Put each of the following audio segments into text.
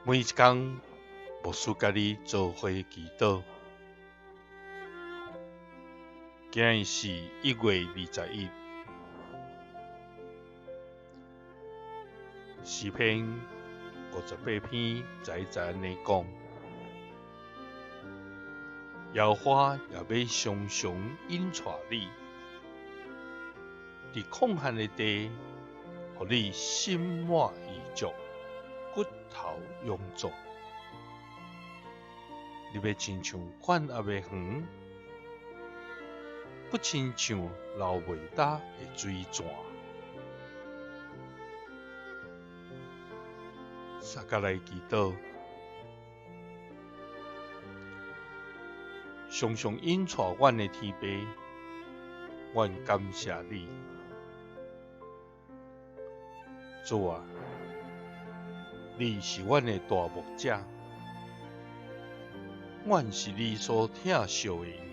每一工，牧師佮你做伙祈禱。今日是1月21，詩篇58篇11節按呢講：耶和華也欲常常引帶你，佇曠旱的地，予你心滿意足，骨頭勇壯。你欲親像管鴨的園，閣親像流袂焦的水泉。相佮來祈禱，常常引帶阮的天父，阮感謝你，主啊，你是阮的大牧者，阮是你所疼惜的羊。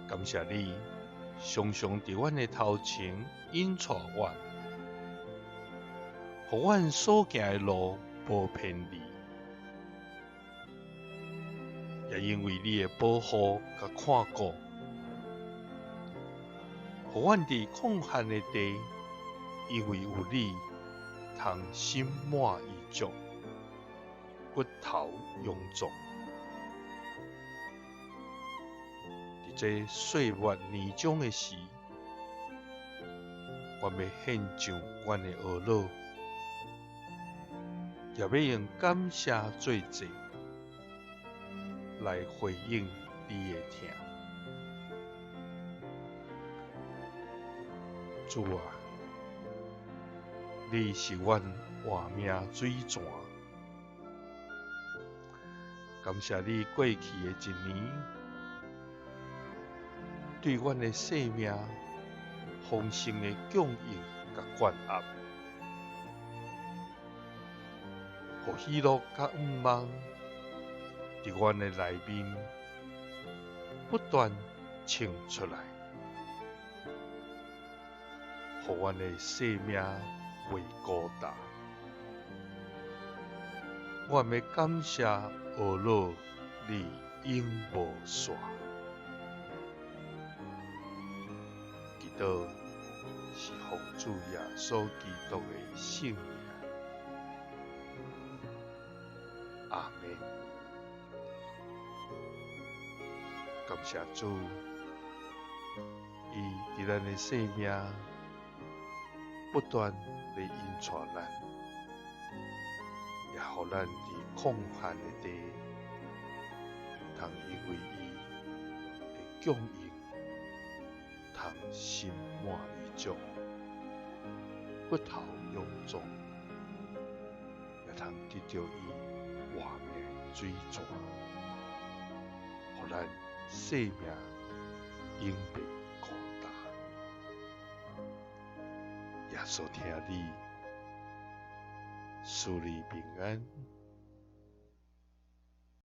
感謝你常常佇阮的頭前引帶阮，予阮所行的路無偏離，也因為你的保護佮看顧，予阮佇曠旱的地，因為有你，通心滿意足，骨頭勇壯。佇這歲末年終的時，阮欲獻上阮的懊惱，也欲用感謝做祭來回應你的疼。主啊，你是阮活命水泉，感謝你過去的一年，對阮的生命豐盛的供應佮關愛，予喜樂佮向望佇阮的內面不斷衝出來，予阮的生命袂孤單。阮欲感謝懊惱，你永無散。祈禱是奉主耶穌基督的聖名。阿們。感謝主，伊佇咱的生命不斷咧引帶咱，也予咱佇曠旱的地，通因為伊的供應，通心滿意足，骨頭勇壯，也通得著伊活命的水泉，予咱生命永袂孤單。耶穌疼你，賜你平安。